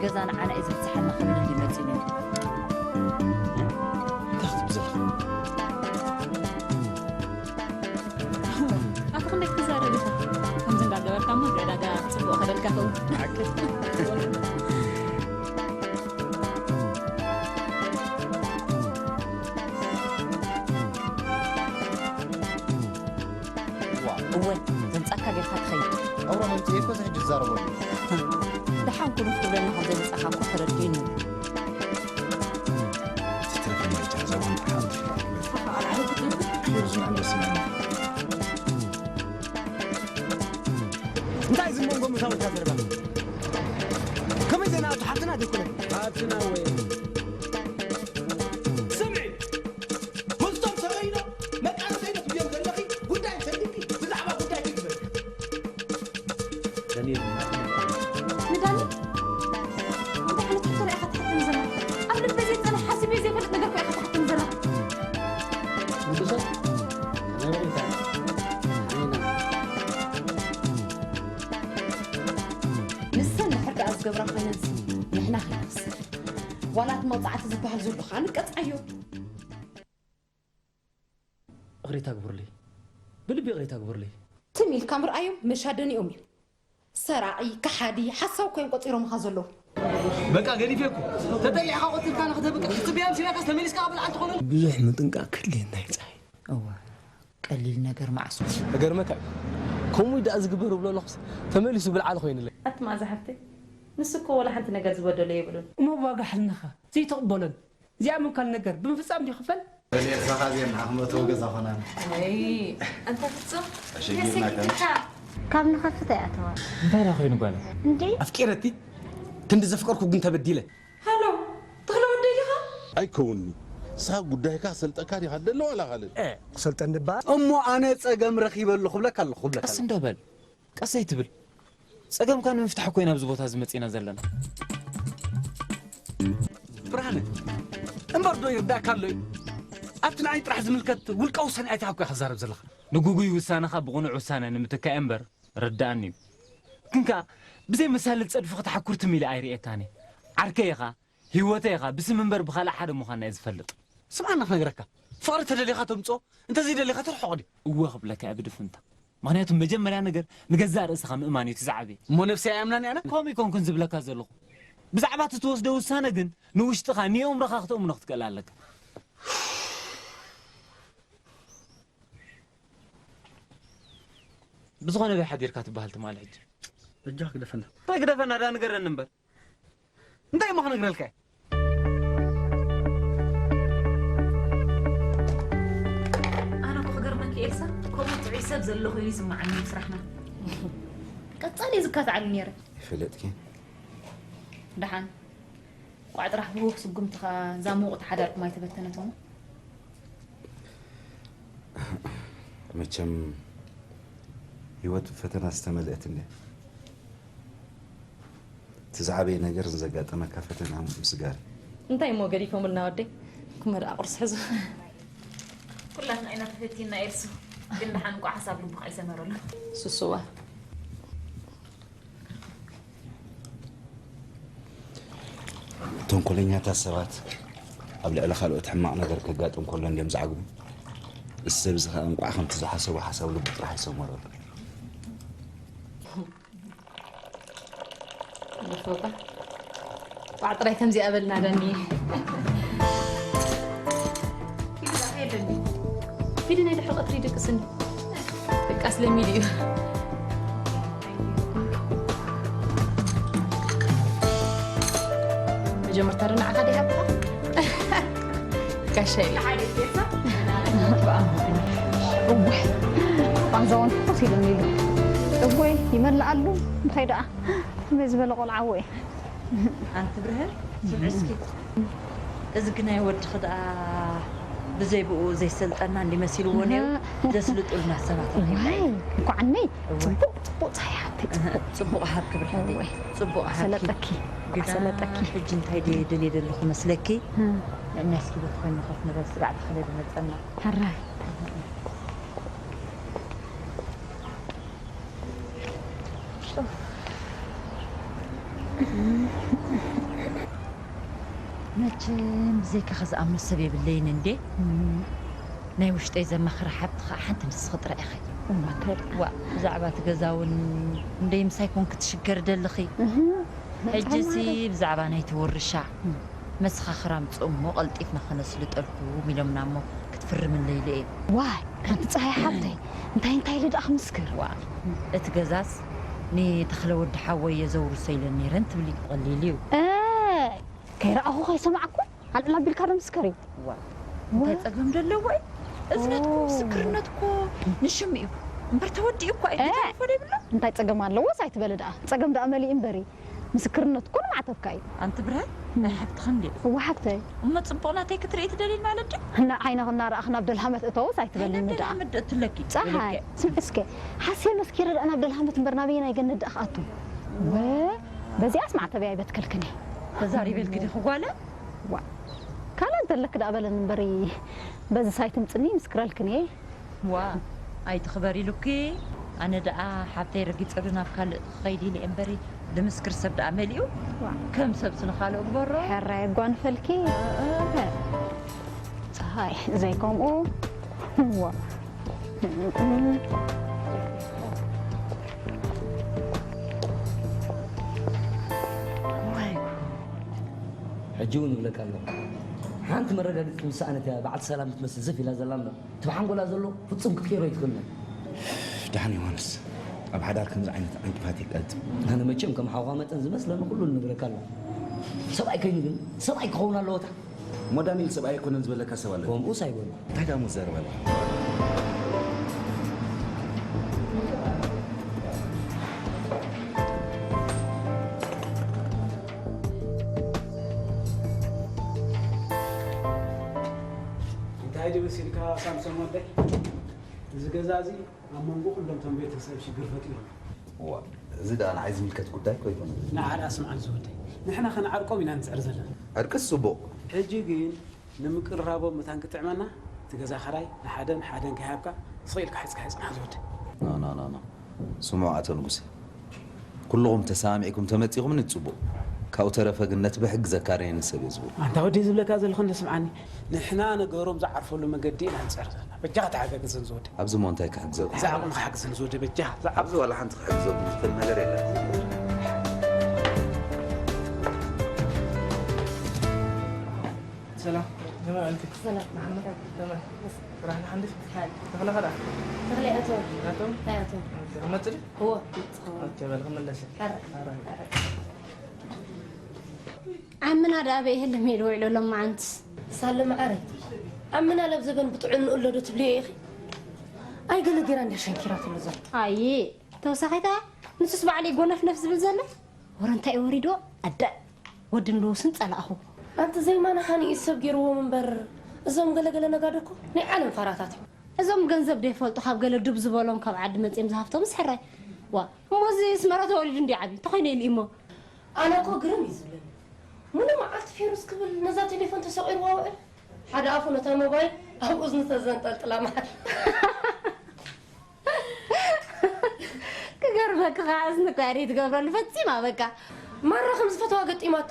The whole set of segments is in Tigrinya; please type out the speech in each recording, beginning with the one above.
ገዛ ንዓና እዩ ዝብጽሓና ክብል እንዲ መጺኡ ነይሩ። እንታይ ክትብል ዘለኻ? ኣቲ ክንደይ ክትዛረብ ኢኻ? ከምዚ እንዳገበርካ እሞ ንዕዳጋ ጽቡቕ ከደልካ ኸውን። ሓቂ? እወ፣ ዘምጻካ ጌርካ ትኸይድ። ኣውራ መምጽኤ እኮ እዚ ሕጂ ዝዛረበሉ። ደሓን ኩኑፍ ክብለና ከም ዘይመጻኻ እኮ ተረዲኡኒ። ትትረፈኒ ብቻ፣ እዛ እውን ሓንቲ ፊልም። ኣልዓሉ ክትብል? ፊልም ዝመዐን ደስ ይብለኒ። እንታይ እዚ መንጎ ምሳውካ ዘረባ? ከመይ ዜና ኣቶ ሓፍትና ዘይኮነ? ሓፍትና ወይ? ስምዒ! ምስቶም ሰበይኖ መቃረሰይኖ ትብዮም ዘለኺ ጉዳይ ሰዲድኪ ብዛዕባ ጉዳይኪ ግበሪ። ዳንኤል፣ ንዳኒ? እንታይ ዓይነት ሕቶ ኢኻ ትሓተኒ ዘለኻ? ኣብ ልበይ ዘይጸንሕ ሓሲበ ዘይፈልጥ ነገር እኮ ኢኻ ትሓተኒ ዘለኻ። ንጉሰ፣ ከመይ በሊካ? ዓይና። ንሰን ድሕር ደኣ ዝገብራ ኮይነንስ ንሕና ከይንኽስር። ዋላ እቲ መቕጻዕቲ ዝበሃል ዘሎ ኸኣ ንቀጽዓዮ። ይቕሬታ ግበሩለይ። ብልቢ ይቕሬታ ግበሩለይ። ትም ኢልካ ምርኣዮም መሻደኒኦም እዩ። ሰራቒ፣ ከሓዲ፣ ሓሳዊ ኮይን ቆጺሮምኻ ዘለዉ። በቃ ገዲፈ እኮ። ተጠሊዕኻ ቆጺርካ ንኽተብቅዕ ክትጽበያ ምሲላካስ ተመሊስካ ብልዓ ትኾነሉ። ብዙሕ ምጥንቃቕ ክድልየና እዩ ጸሓይ። እወ፣ ቀሊል ነገር መዓስ እዩ። እገርመካ እዩ። ከምኡ እዩ ደኣ ዝግበር እብሎ ኣለኹስ ተመሊሱ ብልዓ ኮይኑለይ። ኣቲ መኣዛ ሓፍተይ፣ ንሱ እኮ ወላ ሓንቲ ነገር ዝበደሎ የብሉን። እሞ ብዋጋ ሕልናኻ ዘይትቕበሎን እዚኣ ምንካል ነገር ብምፍጻም ድዩ ክፈል? በል ኤልሳ፣ ካብየን ንዓኹም እተው ገዛ ኾናን። ኣይ፣ ኣንታ ፍጹም፣ ተሸጊርና ነሲግካ። ካብ ንኸፍት ኣይኣተዋ። እንታይ ደኣ ኮይኑ ጓለ? እንዴ? ኣፍቂረቲ? ክንዲ ዘፍቀርኩ ግን ተበዲለ። ሃሎ፣ ተኽለ ወደይ ዲኻ? ኣይከውንኒ። ንስኻ ጉዳይካ ሰልጠካ ዲኻ ደሎ ዋላ ካልእ? እ፣ ክሰልጠኒ እባ። እሞ ኣነ ጸገም ረኺበ ኣለኹ ክብለካ ኣለኹ፣ ክብለካ ቀስ ኣለኹ። እንዶ በል። ቀስ ኣይትብል። ጸገምካ ንምፍታሕ እኮ ኢና ኣብዚ ቦታ እዚ መጺና ዘለና። ብርሃነ፣ እምበር ዶ ይርዳእካ ኣሎ እዩ? ኣብቲ ንዓይ ጥራሕ ዝምልከት ውልቃዊ ውሳኔ ኣይትሃብ እኮ ኢኻ ትዛረብ ዘለኻ። ንግጉይ ውሳነኻ ብቕኑዕ ውሳነ ንምትካእ እምበር፣ ርድኣኒ እዩ። ግን ከኣ ብዘይ መሳልል ጸድፊ ክትሓኩር ትም ኢለ ኣይርእየካን እየ። ዓርከይ ኢኻ፣ ህይወተይ ኢኻ፣ ብስም እምበር ብኻልእ ሓደ ምዃንና እየ ዝፈልጥ። ስምዓና ክነግረካ፣ ፍቕሪ ተደሊኻ ተምጽኦ፣ እንተዘይደሊኻ ተርሕቖ ድዩ? እወ ክብለካ እየ ብድፍንታ። ምኽንያቱ መጀመርያ ነገር ንገዛእ ርእስኻ ምእማን እዩ እቲ ዝዓበየ። እሞ ነብሰይ ኣይኣምናን እየ ኣነ? ከምኡ ኣይኮንኩን ዝብለካ ዘለኹ። ብዛዕባ እቲ ትወስዶ ውሳነ ግን ንውሽጥኻ፣ ንየእምሮኻ ክተእምኖ ክትክእል ኣለካ። ብዝኾነ በይ ሓዲርካ ትበሃል ትማሊ ሕጂ። በጃ ግደፈና። እንታይ ግደፈና ዳ ንገረኒ እምበር። እንታይ እሞ ክነግረልካ እየ? ኣነ እኮ ክገርመኪ ኤልሳ፣ ከምኡ ጥዑይ ሰብ ዘሎ ኮይኑ ይስምዓኒ እዩ ስራሕና። ቀጻሊ እዩ ዝካትዓሉ ነይረ። ይፈለጥኪ? ደሓን። ቋዕ ጥራሕ ብህውኽ ስጉምትኻ እዛ ምውቕቲ ሓዳርኩም ኣይተበተነቶምን? መቸም ህይወት ብፈተና ዝተመልአት እንድያ። እቲ ዝዓበየ ነገር ንዘጋጠመካ ፈተና ምስጋር እዩ። እንታይ እሞ ገዲፎምልና ወደይ? ኩመ ደኣ ቁርሲ ሕዙ። ኩላትና ኢና ተፈቲና ኤልሱ። ግን ደሓን እንቋዕ ሓሳብ ልቡኻ ኣይሰመረሉን። ሱስዋ። ተንኮለኛታት ሰባት ኣብ ልዕሊ ካልኦት ሕማቕ ነገር ከጋጥም ከሎ እንድዮም ዝዓግቡ። እዚ ሰብ እዚ ኸኣ እንቋዕ ከምቲ ዝሓሰቦ ሓሳብ ልቡ ጥራሕ ኣይሰመረሉ። ይፈውካ። ቋዕ ጥራይ ከምዚኣ በልና ዳኒ። ፊዲ ናይ ድሕሪ ቀትሪ ይድቅስኒ። ድቃስ ለሚድ እዩ። መጀመርታ ዶ ንዓኻ ዲሃብካ? ጋሻ ኢለ። እወ፣ ባንዛውን ትኩስ ኢሉኒ ኢሉ። እወይ፣ ይመልኣሉ። እንታይ ደኣ? ከመይ ዝበለ ቆልዓ እወ። ኣንቲ ብርሃን፣ ስምዒ እስኪ። እዚ ግናይ ወድኺ ደኣ ብዘይ ብኡ ዘይሰልጠና እንዲ መሲልዎ ነይሩ። እህ። ዘስልጡልና ሰባት ረኺብና ዋይ፣ ኢና። እንኳዕ እነይ። እወ። ጽቡቕ፣ ጽቡቕ ጸሓይ ሓብተይ፣ እህ፣ ጽቡቕ። ጽቡቕ ሃብ ክብሪ ሓብተይ። እወ። ጽቡቕ ሃብኪ። ሰለጠኪ። ግና ሰለጠኪ። ሕጂ እንታይ ድየ ደልየ ዘለኹ መስለኪ? እህ። ንዕኛ እስኪ በት ኮይና ኮፍ ንበል፣ ስጋዕ ተኽለ ዝመጸና። ሕራይ። መቸም ብዘይካኻ ዝኣምኖ ሰብ የብለይን እንዴ። እም። ናይ ውሽጠይ ዘማኽራ ሓብቲ ኸኣ ሓንቲ ንስኺ ጥራይ ኢኺ። እማ ከ-፣ ዋ፣ ብዛዕባ እቲ ገዛ እውን እንደይ ምሳይ ኮንኪ ትሽገሪ ደለኺ። እህ። ሕጂሲ ብዛዕባ ናይቲ ውርሻ እም። መሰኻኽር ኣምጽኡ እሞ ቀልጢፍና ኸነስልጠልኩም ኢሎምና እሞ ክትፍርምለይ ኢለ እየ። ዋይ፣ ኣንቲ ጸሃይ ሓብተይ፣ እንታይ እንታይ ኢለ ደኣ ክምስክር? ዋ፣ እቲ ገዛስ ንተኽለ ወዲ ሓወይ እየ ዘውርሶ ኢለን ነይረን ትብሊ፣ ቀሊል እዩ። እ፣ ከይረኣኹ ከይሰማዕኩ ኣልዕል ኣቢልካ ዶ ምስክር እዩ? ዋ፣ እንታይ ዋ። ጸገም ዶ ኣለዎ እዩ? እዝነት እኮ ኦ። ምስክርነት እኮ ንሽም እዩ። እምበር ተወዲኡ እኮ እዩ። እ። ተርፎ ዶ ይብሎ? እንታይ ጸገም ኣለዎስ ኣይትበሊ ደኣ። ጸገም ደኣ መሊኡ እምበሪ። ምስክርነት እኮ ንማዕተብካ እዩ። ኣንቲ ብርሃን፣ እም። ናይ ሓፍትኺ እንድዩ። እወ ሓፍተይ። እሞ ጽቡቕ ናተይ ክትርኢ ትደልዪ ማለት ድዩ? ንዓይንኺ እናረኣኽና ኣብ ደልሃመት እተውስ ኣይትበልኒ ናይ ደኣ። ደልሃመት ዶ እትለኪ? ጸሓይ፣ በልኪ። ስምዒ እስከ። ሓስየ መስኪረ ደኣ ናብ ደልሃመት እምበር ናበየናይ ገነት ደኣ ክኣቱ? ወ-፣ በዚኣስ ማዕተበይ ኣይበትከልክን እየ። ተዛሪበልኪ ዲኺ ጓለ? ዋ። ካልእ እንተለኪ ደኣ በለኒ እምበሪ፣ በዚ ሳይት ምጽኒ ምስክረልክን እየ። ዋ፣ ኣይትኽበሪ ኢሉኪ። ኣነ ደኣ ሓብተይ ረጊጸሉ ናብ ካልእ ክኸይድ ኢለ እየ እምበሪ፣ ድምስክር ሰብ ደኣ መሊኡ። ዋ። ከም ሰብሲ ንኻልኦ ግበሮ። ሕራይ ኣጓንፈልኪ። እ፣ እ። ጸሃይ፣ ዘይከምኡ። ዋ። ዋይ። ሕጂ እውን እብለካ ኣለኹ። ሓንቲ መረጋገጺት ምስ ሰኣነት እያ በዓልቲ ሰላም እትመስል ዝፍ ኢላ ዘላ እምበር፣ እቲ ብሓንጎላ ዘሎ ፍጹም ክትቀይሮ ኣይትኽእልን። ደሓን ዮሃንስ፣ ኣብ ሓዳር ከምዚ ዓይነት ዕንቅፋት የጋጥም። ኣነ መቸም ከም ሓውኻ መጠን ዝመስለኒ ኩሉ እነግረካ ኣለኹ። ሰብኣይ ከይኑ ግን ሰብኣይ ክኸውን ኣለዎ እታ። እሞ ዳንኤል ሰብኣይ ኣይኮነን ዝበለካ ሰብ ኣሎ? ከምኡስ ኣይበሉ። እንታይ ደኣ እሞ ትዛረብ ኣለኻ? እንታይ ድዩ መሲልካ ሳምሶን ወደይ? እዚ ገዛ እዚ ኣብ መንጎ ኩሎም እቶም ቤተሰብ ሽግር ፈጢሩ። እዋ፣ እዚ ደኣ ንዓይ ዝምልከት ጉዳይ እኮ ኣይኮነን። ንዓ ደኣ ስምዓኒ ዝወደይ፣ ንሕና ከነዓርቆም ኢና ንጽዕር ዘለና። ዕርቅስ ጽቡቕ። ሕጂ ግን ንምቅርራቦም መታን ክጥዕመና፣ እቲ ገዛ ኸራይ ንሓደን ሓደን ከይሃብካ ስቕ ኢልካ ሓዝካ ሕጽና ዝወደይ። ኖ፣ ኖ፣ ኖ፣ ኖ። ስምዑ ኣቶ ንጉሴ። ኩልኹም ተሰማሚዕኩም ተመጺኹምኒ ጽቡቕ። ካብኡ ተረፈ ግን ነቲ ብሕጊ ዘካርየኒ ሰብ እየ ዝብሎ። ኣንታ ወደይ ዝብለካ ዘለኹ እንዶ ስምዓኒ። ንሕና ነገሮም ዝዓርፈሉ መገዲ ኢና ንጽዕር ዘለና። በጃኻ ተሓጋገዘን ዝወደይ። ኣብዚ እሞ እንታይ ክሕግዘኩም? ዝዓቕምኻ ሓግዘን ዝወደይ በጃኻ። ዝዓቕምኻ። ኣብዚ ዋላ ሓንቲ ክሕግዘኩም ዝኽእል ነገር የለን። ሰላም። ከመይ ኣልኪ? ሰላም፣ መሓመድ። ከመይ? ስራሕ ንሓንዲስ? ሓል። ተኽለ ኸዳ? ተኽለ ኣቶ። ኣቶ? ኣይ ኣቶ። ኦኬ፣ ክመጽእ ድዩ? እወ፣ ክመጽእ። ኦኬ፣ በል፣ ክምለስ። ኣረ። ኣረ። ኣረ። ዓምና ደኣ ኣበይ ይህልም ኢሉ ውዒሉ ሎማዓንትስ? ሳለ መዓረይ፣ ዓምና ለብ ዘበን ብጥዕንኡ ኣሎ ዶ ትብልዮ ኢኺ? ኣይ ገለ ጌራ እንድያ ሸንኪራትሉ ዘላ። ኣየ፣ ተወሳኺታ ንሱስ ባዕሉ እዩ ጎነፍነፍ ዝብል ዘሎ። ወረ እንታይ እዩ ወሪድዎ? ኣደ ወድን ልውስን ጸላእኹ። ኣንቲ ዘይማና ሃኒኡ ሰብ ጌርዎም እምበር፣ እዞም ገለገለ ነጋዶ እኮ ናይ ዓለም ፋራታት እዮም። እዞም ገንዘብ ደይፈልጡ ካብ ገለ ዱብ ዝበሎም ካብ ዓዲ መጺኦም ዝሃፍቶምስ ሕራይ። ዋ፣ እሞ እዚ ስመራ ተወሊዱ እንዲ ዓብዩ፣ እንተኾይነ ኢሉ እሞ። ኣነ እኮ ግርም እዩ ዝብለኒ። ሙሉ መዓልቲ ፌሩስ ክብል ነዛ ቴሌፎን ተሰቒርዋ ውዕል። ሓደ ኣፉ ነታ ሞባይል ኣብ እዝኑ ተዘንጠልጥላ መዓል። ክገርመኪ ከዓ እዝኒ እኮ እያ ዘይትገብረሉ ፈጺማ በቃ። ማራ ከም ዝፈተዋ ገጢማቶ።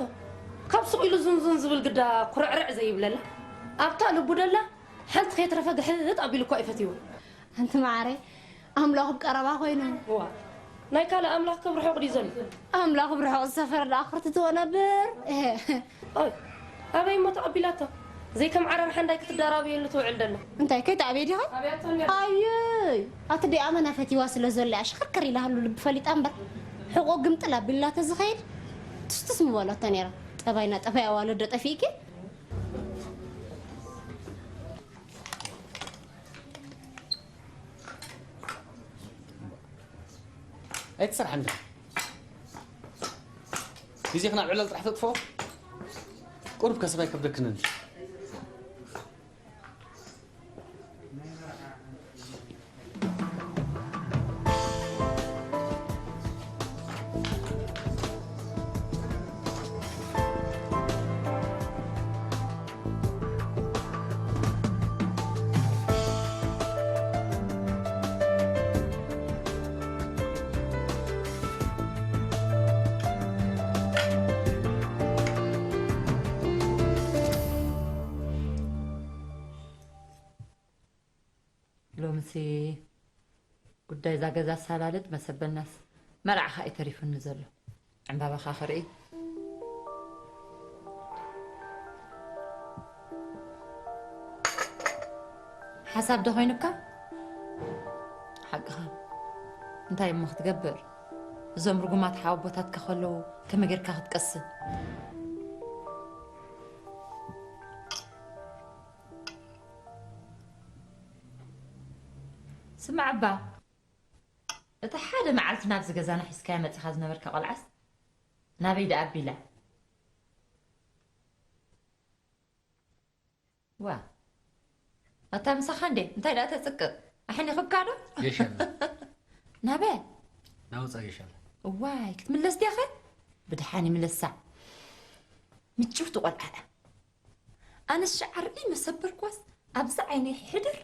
ካብ ሱቕ ኢሉ ዙንዙን ዝብል ግዳ ኩርዕርዕ ዘይብለላ። ኣብታ ልቡ ደላ ሓንቲ ከይትረፈ ግሕጥ ኣቢሉ እኳ እዩ ፈትይዋ። ኣንቲ መዓረይ፣ ኣምላኽ ኣብ ቀረባ ኮይኑ። እዋ፣ ናይ ካልእ ኣምላኽ ከብ ርሑቕ ድዩ ዘሎ? ኣምላኽ ኣብ ርሑቕ ዝሰፈረ ደኣ ክርትትዎ ነብር። እህ። ኦይ፣ ኣበይ እሞ ተቐቢላቶ? ዘይከም ዓረር ሓንዳይ ክትደራበየሉ ትውዕል ደላ። እንታይ፣ ከይትኣብየ ዲኻ? ኣብያቶ እንድያ። ኣየይ፣ ኣቲ ደኣ ኣመና ፈቲዋ ስለ ዘሎ እያ ሽኽርክር ኢላ ሃሉ ልቢ ፈሊጣ እምበር። ሕቖ ግምጥል ኣቢላቶ ዝኸይድ ትስቱስ ምበለቶ ነይራ። ጠባይና ጠባይ ኣዋልዶ ጠፊእኪ? ኣይትሰርሓ እንዳ። ግዜኺ ናብ ዕለል ጥራሕ ተጥፍኦ። ቁሩብ ከሰብ ኣይከብደክን እንዲ። ሎምሲ ጉዳይ እዛ ገዛ ኣሳላልጥ መሰበናስ መርዓኻ እዩ ተሪፉኒ ዘሎ። ዕምባባኻ ክርኢ። ሓሳብ ዶ ኮይኑካ? ሓቅኻ። እንታይ እሞ ክትገብር? እዞም ርጉማት ሓወቦታትካ ከለዉ ከመይ ጌርካ ክትቀስን? ስማዕ እባ፣ እቲ ሓደ መዓልቲ ናብዚ ገዛና ሒዝካዮ መጺኻ ዝነበርካ ቆልዓስ ናበይ ደኣ ኣቢላ? ዋ፣ ኣታ ምሳኻ እንዴ እንታይ ደኣ ተጽቅጥ? ኣሕኒኽካ ዶ? ጌሻ ኣላ። ናበይ? ናውጻ ጌሻ ኣላ። እዋይ፣ ክትምለስ ዲያኸ? ብድሓን ይምለሳ። ምጭውቲ ቆልዓ እያ። ኣነስ ሸዓር መሰበርኳስ ኣብዚ ዓይነይ ይሕደር።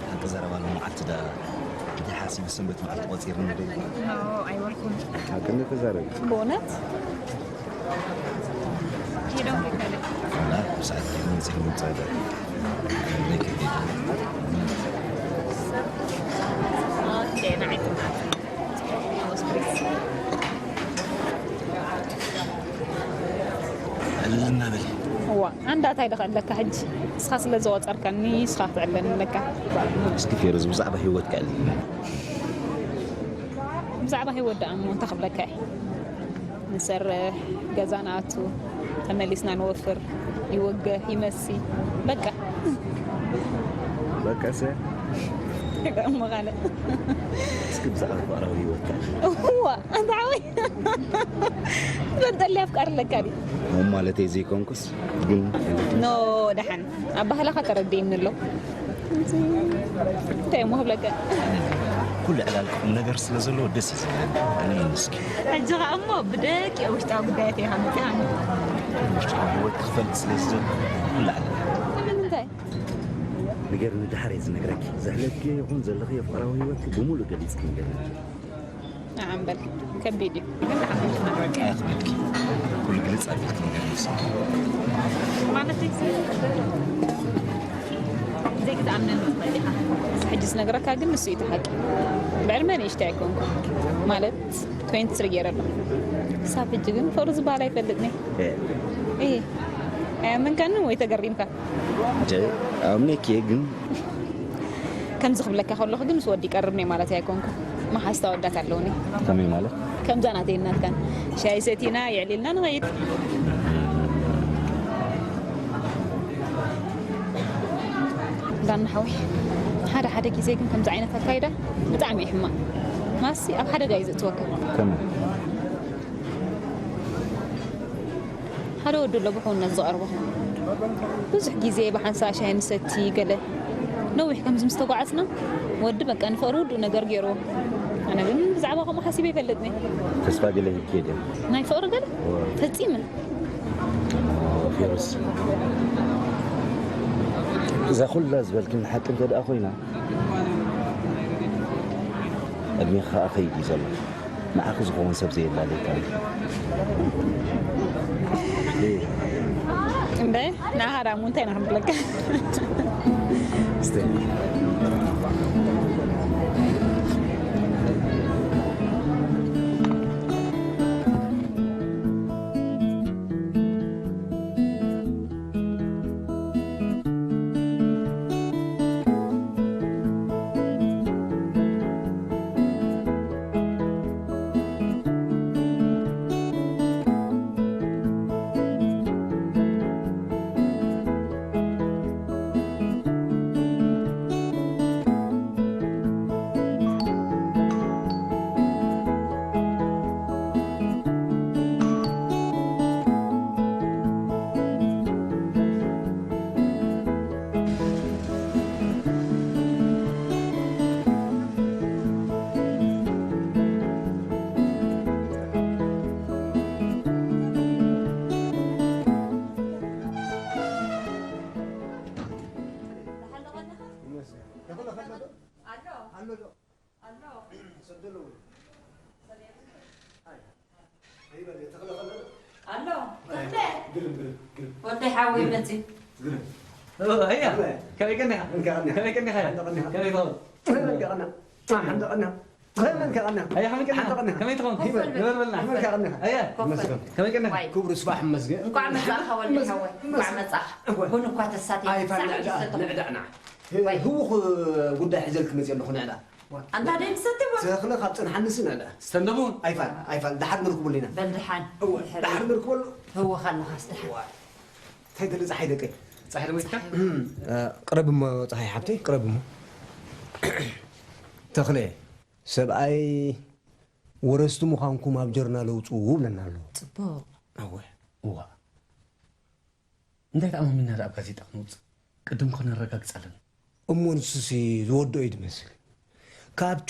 ሓቂ ዘረባ ሎመዓልቲ ደኣ እንታይ ሓሲቡ ሰንበት መዓልቲ ቆጺርኒ ዶ? ኖ፣ ኣይበልኩን። ሓቂ እንተዛረቢ። ብእውነት? You don't get that. ላ፣ ብሰዓት ዲኹም መጺኹም ምጻእ ዶ? ኦኬ፣ ንዓይ ትምዓት። ዕልልና በሊ። እዋ፣ ኣንዳ እንታይ ደኸለካ ሕጂ? ንስኻ ስለ ዝቖጸርካኒ፣ ንስኻ ክትዕለኒ ኣለካ። እስኪ ፌሮዝ፣ ብዛዕባ ህይወትካ ዕልልና። ብዛዕባ ህይወት ደኣ እሞ እንታይ ክብለካ እየ? ንሰርሕ፣ ገዛ ንኣቱ፣ ተመሊስና ንወፍር፣ ይወገ፣ ይመሲ፣ በቃ። በቃ ሰ? እሞ ካልእ? እስኪ ብዛዕባ ፍቕራዊ ህይወትካ። እዋ፣ ኣንታ ሓወይ። ትፈልጠለይ ኣፍቃሪ ኣለካ ድዩ? እሞ ማለተይ ዘይኮንኩስ፣ ግን ኖ፣ ደሓን። ኣባህላኻ ተረዲእኒ ኣሎ። እንታይ እሞ ክብለካ? ኩሉ ዕላል ቁም ነገር ስለ ዘለዎ ደስ እዩ ዝብለኒ። ኣነ ይመስገን። ሕጂ ኸኣ እሞ ብደቂቕ ውሽጣዊ ጉዳያት ኢኻ መጺኻ። ውሽጣዊ ህይወት ክፈልጥ ስለ ዝደሊ ኩሉ ዕላል። ንምንታይ? ንገርኒ፣ ድሓር እየ ዝነግረኪ። ዘሕለፍክዮ ይኹን ዘለኽዮ ፍቕራዊ ህይወትኪ ብምሉእ ገሊጽኪ ንገርኒ። ንዓም በል፣ ከቢድ እዩ። ግን ንዓም በል። ኣኽብርኪ። ኩሉ ግልጽ ኣቢልኪ ንገርኒ እስኪ። ማለት እዩ። ዘይክትኣምነኒ ትኽእል ኢኻ። ሕጂ ዝነግረካ ግን ንሱ እዩ እቲ ሓቂ። ብዕድመ ንእሽተይ ኣይኮንኩ። ማለት ትዌንቲ ትሪ ገይረ ኣለኹ። ክሳብ ሕጂ ግን ፍቕሪ ዝበሃል ኣይፈልጥን እየ። እየ። እየ። ኣየኣመንካንን ወይ ተገሪምካ? እንተ ኣምነኪ እየ ግን ከምዚ ክብለካ ከለኹ ግን ምስ ወዲ ይቀርብ እየ ማለት ኣይኮንኩ። መሓዝቲ ኣወዳት ኣለውኒ። ከመይ ማለት? ከምዛ ናተይን ናትካን ሻሂ ሰቲና የዕሊልና ንኸይድ። ዳና ሓወይ፣ ሓደ ሓደ ግዜ ግን ከምዚ ዓይነት ኣካይዳ ብጣዕሚ እዩ ሕማቕ። ማሲ ኣብ ሓደጋ እዩ ዘእትወካ። ከመይ? ሓደ ወዲ ኣሎ ብሕውነት ዝቐርቦ። ብዙሕ ግዜ ብሓንሳእ ሻሂ ንሰቲ ገለ። ነዊሕ ከምዚ ምስ ተጓዓዝና፣ ወዲ በቃ ንፍቕሪ ውዱእ ነገር ገይርዎ። ኣነ ግን ብዛዕባ ከምኡ ሓሲበ ኣይፈልጥን እየ። ተስፋ ገለ ሂብኪ ድዩ? ናይ ፍቕሪ ገለ? እወ። ፈጺመ። ፌሩስ፣ እዛ ኩላ ዝበልክኒ ሓቂ እንተ ደኣ ኮይና፣ ዕድሜኺ ከኣ ከይድ እዩ ዘሎ። ንዓኺ ዝኸውን ሰብ ዘየላለየካ። እንደ ንዓኻ ደኣ እሞ እንታይ ኢና ክንብለካ? እስቲ። ኣሎ። ተኽለ። ወደይ ሓወይ መጺኡ። ከመይ ቀኒኻ? ከመይ ቀኒኻ? ከመይ ትኸውን? ከመይ ትኸውን? ከመይ ትኸውን? ንበር በልና። ከመይ ቀኒኻ? ከመይ ቀኒኻ? ክብሪ ስባሕ እመስገን። እንኳዕ መጻእኻ ወዲ ሓወይ፣ እንኳዕ መጻእኻ። ቡን እኳ ተሳትየ። ኣይፋል ንዕዳ፣ ንዕዳ ንዓ። ህውኽ ጉዳይ ሒዘልኪ መጽየ ኣለኹ ንዕዳ። ኣንታ ደይ ትሰቲ ቡን? ተኽለ ካብ ጽንሓንሲ ንዕዳ። ስተንደቡ? ኣይፋል፣ ኣይፋል። ደሓር ንርክበሉ ኢና። በል ደሓን። እወ፣ ደሓር ንርክበሉ። ህውኽ ኣለኻስ ደሓን። እንታይ ደሊ ጸሓይ ደቀይ? ጸሓይ ደሞ ይትካ? ቅረብ እሞ ጸሓይ ሓብተይ፣ ቅረብ እሞ። ተኽለ፣ ሰብኣይ ወረስቲ ምዃንኩም ኣብ ጆርናል ኣውጽኡ ብለና ኣሎ። ጽቡቕ። እወ። እዋ። እንታይ ተኣማሚንና ደኣ ኣብ ጋዜጣ ክነውጽእ? ቅድም ከነረጋግጽ ኣለና። እሞ ንሱሲ ዝወድኦ እዩ ዝመስል። ካብቲ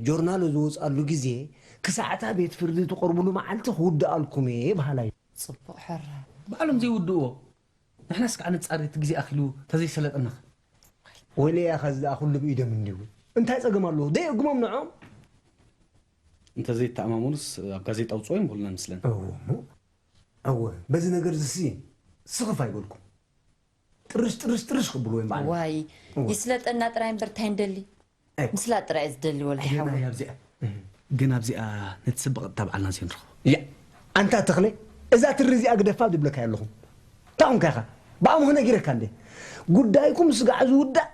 ጆርናሉ ዝወጽኣሉ ግዜ ክሳዕታ ቤት ፍርዲ ትቐርብሉ መዓልቲ ክውድኣልኩም እየ በሃላይ። ጽቡቕ ሕራይ። ባዕሎም ዘይውድእዎ ንሕናስ ከዓ ንጻረይ እቲ ግዜ ኣኺሉ ተዘይሰለጠናኸ? ወይለይ ኣኸዚ ደኣ ኩሉ ብኢዶም እንድዩ። እንታይ ጸገም ኣለዎ? ደየእግሞም ንዖም። እንተዘይተኣማመኑስ ኣብ ጋዜጣ ኣውጽኦ ይምበሉና ምስለን። እወ እሞ እወ በዚ ነገር ዝሲ ስኽፍ ኣይበልኩም። ጥርሽ ጥርሽ ጥርሽ ክብሉ ወይም በዓል። ዋይ ይስለጠና ጥራይ እምበር እንታይ ንደሊ ምስላጥ ጥራይ ዝደሊ ወልዲ ሓወይ። ግን ኣብዚኣ ነቲ ሰብ ብቐጥታ በዓልና ሲ ንረኽቦ። ያ ኣንታ ተኽለ እዛ ትሪ እዚኣ ግደፋ ዝብለካ ኣለኹ። እንታይ ኾንካ ኢኻ ብኣምሆ ነጊረካ እንደ ጉዳይኩም ስጋዕ ዝውዳእ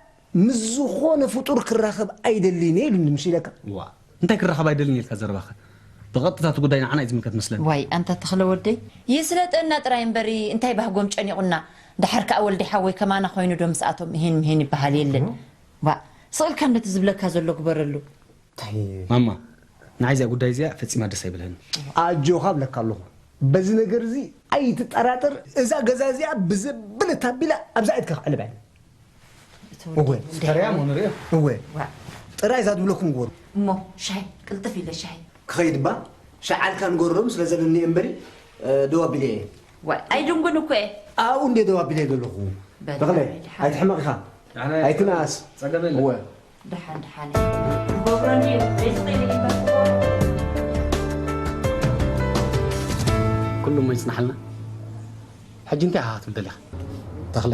ምስ ዝኾነ ፍጡር ክራኸብ ኣይደልን እየ ኢሉኒ ምሽ ኢለካ። ዋ እንታይ ክራኸብ ኣይደልን ኢልካ ዘረባኸ? ብቐጥታ እቲ ጉዳይ ንዓና እዩ ዝምልከት መስለኒ። ዋይ ኣንታ ተኽለ ወደይ ይስለጠና ጥራይ እምበሪ እንታይ ባህጎም ጨኒቑና። ደሓር ከኣ ወልዲ ሓወይ ከማና ኮይኑ ዶ ምስኣቶም እሂን ምሂን ይበሃል የለን። ዋእ ስቕ ኢልካ ነቲ ዝብለካ ዘሎ ግበረሉ። ማማ ንዓይ እዚኣ ጉዳይ እዚኣ ፈጺማ ደስ ኣይብልህን። ኣጆኻ እብለካ ኣለኹ በዚ ነገር እዚ ኣይትጠራጠር። እዛ ገዛ እዚኣ ብዘብለ ታቢላ ኣብዛ ኢድካ ክዕልባ እየ። እወ ተሪያ ሞ ንሪኦ። እወ ጥራይ እዛ ዝብለኩም ግበሩ። እሞ ሻሂ ቅልጥፍ ኢለ ሻሂ ክኸይድ እባ ሸዓልካ ንገሮም ስለ ዘለኒ እምበሪ ደው ኣቢለ እየ። ዋይ ኣይድንጉን እኮ እየ። ኣብኡ እንደ ደው ኣቢለ ዘለኹ ተኽለ ኣይትሕመቕ ኢኻ ኣይትንኣስ። እወ ደሓን ደሓን እየ። ክገብሮ እንድዩ ዘይትኽእል እምበር ክገብሮ። ኩሉ እሞ ይጽናሓልና። ሕጂ እንታይ ኢኻ ክትብል ደሊኻ? ተኽለ፣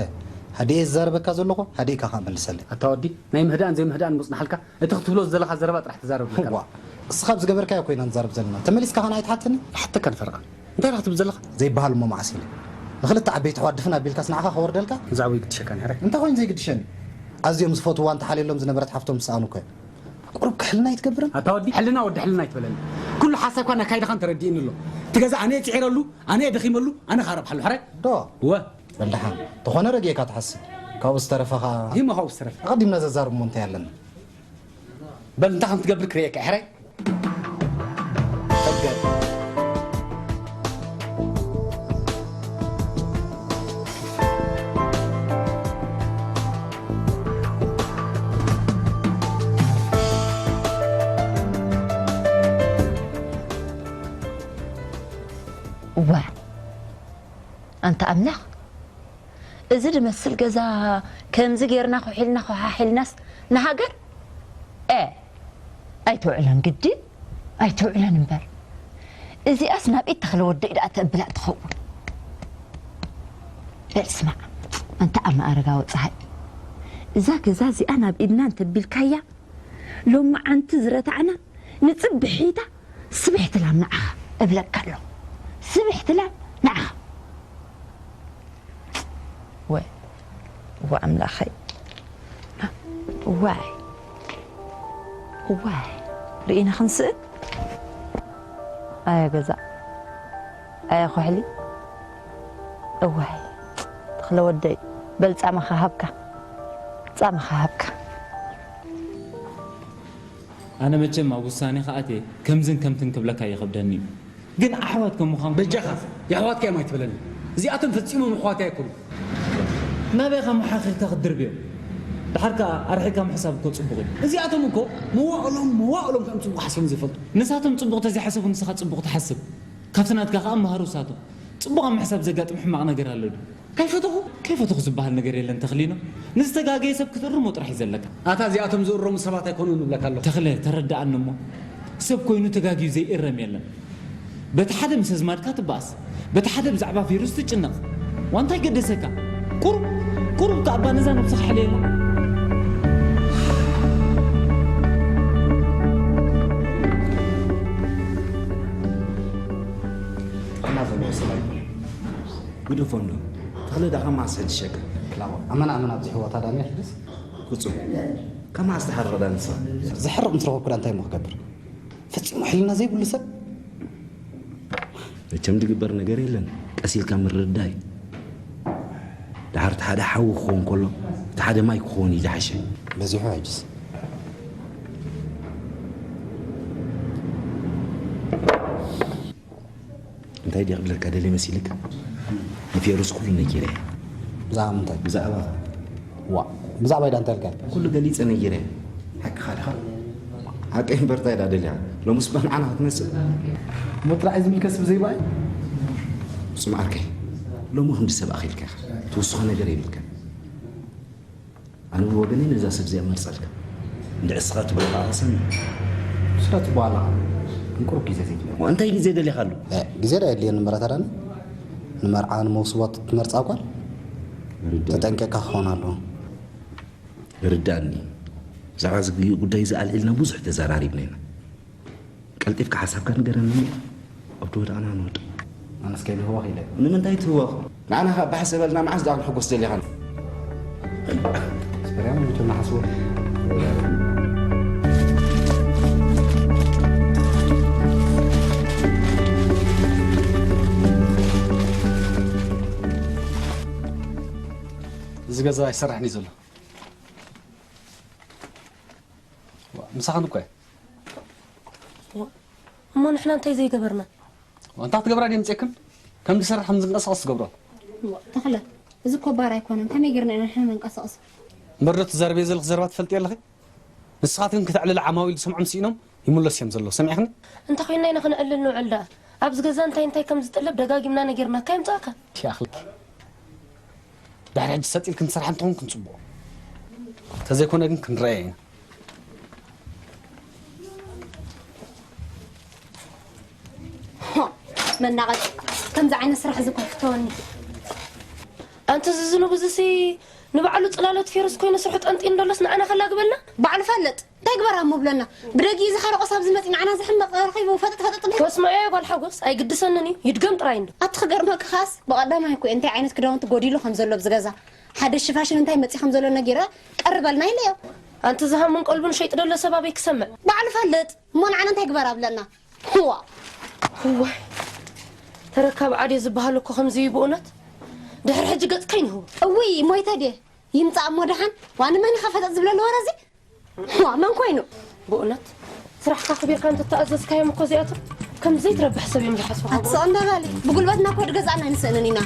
ሃዲኤ ዝዛረበካ ዘለኹ ሃዲእካ ከኣ መልሰለይ። ኣታ ወዲ፣ ናይ ምህዳእን ዘይምህዳእን ምጽናሓልካ፣ እቲ ክትብሎ ዝደለኻ ዘረባ ጥራሕ ተዛረብ ኣለካ። ዋእ፣ እስኻ ኣብ ዝገበርካዮ እኮ ኢና ንዛረብ ዘለና። ተመሊስካ ከኣ ኣይትሓተኒ። ንሓተካ ንፈረቓ። እንታይ ኢኻ ክትብል ዘለኻ? ዘይበሃል እሞ መዓስ ኢለ። ንኽልተ ዓበይቲ ኣሕዋት ድፍን ኣቢልካስ ንዓኻ ከወርደልካ? ብዛዕባኡ ይግድሸካ ነይረ። እንታይ ኮይኑ ዘይግድሸኒ? ኣዝዮም ዝፈትውዋን ተሓልየሎም ዝነበረት ሓፍቶም ምስኣ እኮ እያ። ቁሩብ ከ ሕልና ኣይትገብርን? ኣታ ወዲ ሕልና ወዲ ሕልና ኣይትበለኒ። ኩሉ ሓሳብካን ኣካይዳኻን ተረዲእኒ ኣሎ። እቲ ገዛ ኣነ እየ ጽዒረሉ፣ ኣነ እየ ደኺመሉ፣ ኣነ ከኣ ረብሓሉ ሕራይ። ዶ? እወ። በል ደሓን። ተኾነ ረጊእካ ትሓስብ። ካብኡ ዝተረፈ ኸኣ። ይህሞ ካብኡ ዝተረፈ። ኣቐዲምና ዘዛርብ እሞ እንታይ ኣለና? በል እንታይ ከም ትገብር ክርእየካ እየ ሕራይ። እዋ ኣንታ ኣምላኽ እዚ ድመስል ገዛ ከምዚ ጌርና ኹሒልና ኾሓሒልናስ ንሃገር ኤ ኣይተውዕለን ግዲ ኣይተውዕለን እምበር እዚኣስ ናብ ኢድ ተኽለ ወደይ ደኣ ተብላ ትኸውን። በል ስማዕ ኣንታ ኣማኣረጋዊ ፀሃይ እዛ ገዛ እዚኣ ናብ ኢድና እንተቢልካያ ሎማዓንቲ ዝረታዕና ንፅብሒታ ስብሕቲ ላም ንዓኻ እብለካ ኣለኹ። ስብሕቲ ላም ንዓኻ። ወይ እዋ ኣምላኸይ ዋይ ዋይ ርኢና ክንስእን ኣየ ገዛ ኣየ ኩሕሊ እዋይ ተኽለ ወደይ በል ጻማኻ ሃብካ ጻማኻ ሃብካ። ኣነ መቸም ኣብ ውሳኔ ከኣትየ ከምዝን ከምትን ክብለካ ይኸብደኒ እዩ። ግን ኣሕዋት ከም ምዃን በጃኻ የሕዋትካ እዮም ኣይትበለኒ። እዚኣቶም ፈጺሞም ኣሕዋት ኣይኮኑ። ናበይ ኢኻ መሓኺርካ ክትድርብዮም? ድሓር ከኣ ኣርሒቕካ ምሕሳብ እኮ ጽቡቕ እዩ። እዚኣቶም እኮ መዋእሎም መዋእሎም ከም ጽቡቕ ሓሲቦም ዘይፈልጡ። ንሳቶም ጽቡቕ ተዘይሓሰቡ ንስኻ ጽቡቕ ትሓስብ። ካብቲ ናትካ ከኣ መሃሩ ንሳቶም። ጽቡቕ ኣብ ምሕሳብ ዘጋጥም ሕማቕ ነገር ኣሎ ድዩ? ከይፈተኹ ከይፈተኹ ዝበሃል ነገር የለን ተኽሊኖ። ንዝተጋገየ ሰብ ክትእርሞ ጥራሕ እዩ ዘለካ። ኣታ እዚኣቶም ዝእረሙ ሰባት ኣይኮኑን ንብለካ ኣለኹ። ተኽለ፣ ተረድኣኒ እሞ፣ ሰብ ኮይኑ ተጋግዩ ዘይእረም የለን። በቲ ሓደ ምስ ኣዝማድካ ትበኣስ፣ በቲ ሓደ ብዛዕባ ፌሩዝ ትጭነቕ። ዋንታይ ገደሰካ? ቁሩብ ቁሩብ ከኣ እባ ነዛ ነብስኻ ሕለየላ። ኣና ዘለዎ ሰብኣይ ግደፎ እንዶ። ተኽለ ዳኻ ማስ ሕድሸካ። ላሞ ኣመና ኣመና ኣብዚሕዎ ታዳሚ ሕድስ። ፍጹም ከማስ ዝሓርቕ ዳንሳ። ዝሕርቕ ምስ ረኸብኩ ዳ እንታይ እሞ ክገብር? ፈጺሙ ሕልና ዘይብሉ ሰብ። መቸም ዝግበር ነገር የለን። ቀስ ኢልካ ምርዳይ። ድሓር እቲ ሓደ ሓዊ ክኸውን ከሎ፣ እቲ ሓደ ማይ ክኸውን እዩ ዝሓሸ። በዚሑ ሕጅስ። እንታይ ድየ ክብለካ ደልየ መሲልካ? ንፌሩዝ ኩሉ ነጊረያ። ብዛዕባ ምንታይ? ብዛዕባ ዋ፣ ብዛዕባ ኢዳ እንታይ ኢልካ? ኩሉ ገሊጸ ነጊረያ። ሓቅኻ ድኻ? ሓቀይ እምበር እንታይ ኢዳ ደልያ? ሎምስ ብንዓና ክትመጽእ? እሞ ጥራሕ እዩ ዝምልከት ሰብ ዘይበኣይ? ስማዕ ዓርከይ፣ ሎሚ ክንዲ ሰብ ኣኺልካ ኢኻ። ትውስኾ ነገር የብልካን። ኣነ ብወገነይ ነዛ ሰብ እዚኣ መርጸልካ። እንድዒ እስኻ ትብሎ ከኣ ክሰምዕ። ስለ ትብሎ ኣለኻ። እንቁሩብ ግዜ ዘይትብሎ። እሞ እንታይ ግዜ ደሊኻሉ? እ፣ ግዜ ዶ የድልየኒ እምበር ኣታ ዳኒ? ንመርዓ ንመውስቦ ትመርጻ ጓል? ርዳእ። ተጠንቂቕካ ክኸውን ኣለዎ። ርዳእኒ። ብዛዕባ እዚ ጉዳይ እዚ ኣልዒልና ብዙሕ ተዘራሪብና ኢና። ቀልጢፍካ ሓሳብካ ንገረኒ እሞ፣ ኣብ ዝወደቕና ንወድቕ። ኣነስ ከይልህወኽ ኢለ። ንምንታይ ትህወኽ? ንዓና ኸኣ ባሕ ሰበልና፣ መዓስ ደኣ ክንሕጎስ ደሊኻና? ስፐርያም፣ ምቹ እናሓስቦ። እዚ ገዛ ኣይሰርሕን እዩ ዘሎ። ዋ፣ ምሳኽን እኮ እየ። ዋ፣ እሞ ንሕና እንታይ ዘይገበርና? ዋ፣ እንታይ ክትገብራ ድየ ምፅእክን? ከም ዝሰርሕ ከም ዝንቀሳቐስ ትገብሮ። ዋ፣ ተኽለ፣ እዚ እኮ ባር ኣይኮነን። ከመይ ጌርና ኢና ንሕና ንንቀሳቐስ? እምበር ዶ ትዛረብዮ ዘለኺ ዘረባ ትፈልጥዮ ኣለኺ? ንስኻትክን ክተዕልላ ዓማዊል ዝሰምዖም ስኢኖም ይምለሱ እዮም ዘለዉ። ሰሚዕኽኒ? እንተ ኾይንና ኢና ክነዕልል ንውዕል ደኣ። ኣብዚ ገዛ እንታይ እንታይ ከም ዝጥለብ ደጋጊምና ነጊርናካ የምጻእካ። ቲ ኣኽልኪ። ድሕሪ ሕጂ ሰጥ ኢልክን ትሰርሓ እንተኾንክን ጽቡቕ። እንተዘይኮነ ግን ክንረኣየ ኢና። ሆ፣ መናቐጺ። ከምዚ ዓይነት ስራሕ እዚ እኮ ይፍተወኒ። ኣንቲ ዝዝንቡ እዚሲ ንባዕሉ ጽላሎት ፌሩዝ ኮይኑ ስርሑ ጠንጢኑ ደሎስ ንዓና ከላግበልና? ባዕሉ ፈልጥ። እንታይ ግበር እሞ ብለና? ብደጊኡ ዝሓረቆ ሳብ ዝመጽእ ንዓና ዝሕመቕ ረኺቡ ፈጠጥ ፈጠጥ ብል። ወስምዐዮ ጓል ሓጎስ፣ ኣይግድሰንን እዩ። ይድገም ጥራይ እንዶ። ኣቲ ክገርመካ ኻስ፣ ብቐዳማይ እኮ እንታይ ዓይነት ክዳውንቲ ጎዲሉ ከም ዘሎ ኣብዚ ገዛ፣ ሓደ ሽፋሽን እንታይ መጺእ ከም ዘሎ ነጊረ፣ ቀርበልና ኢለዮ። ኣንቲ ዝሃሙን ቀልቡን ሸይጥ ደሎ ሰብ ኣበይ ክሰምዕ? ባዕሉ ፈልጥ። እሞ ንዓና እንታይ ግበር ኣብለና? ህዋ። እዋይ። ተረካብ ዓድዮ ዝበሃል እኮ ከምዚ እዩ ብእውነት። ድሕሪ ሕጂ ገጽካ ይንህው። እውይ፣ ሞይተ ድየ? ይምጻእ እሞ ደሓን። ዋኒ መን ኢኻ ፈጠጥ ዝብለሉ ወረ እዚ? ዋ፣ መን ኮይኑ? ብእውነት ስራሕካ ኣኽቢርካ እንተተኣዘዝካዮም እኮ እዚኣቶም ከም ዘይትረብሕ ሰብ እዮም ዝሓስቡኻ። ኣትስቕ እንዳ በሊ፣ ብጉልበትና እኮ ድገዛእና ኣይንስእንን ኢና።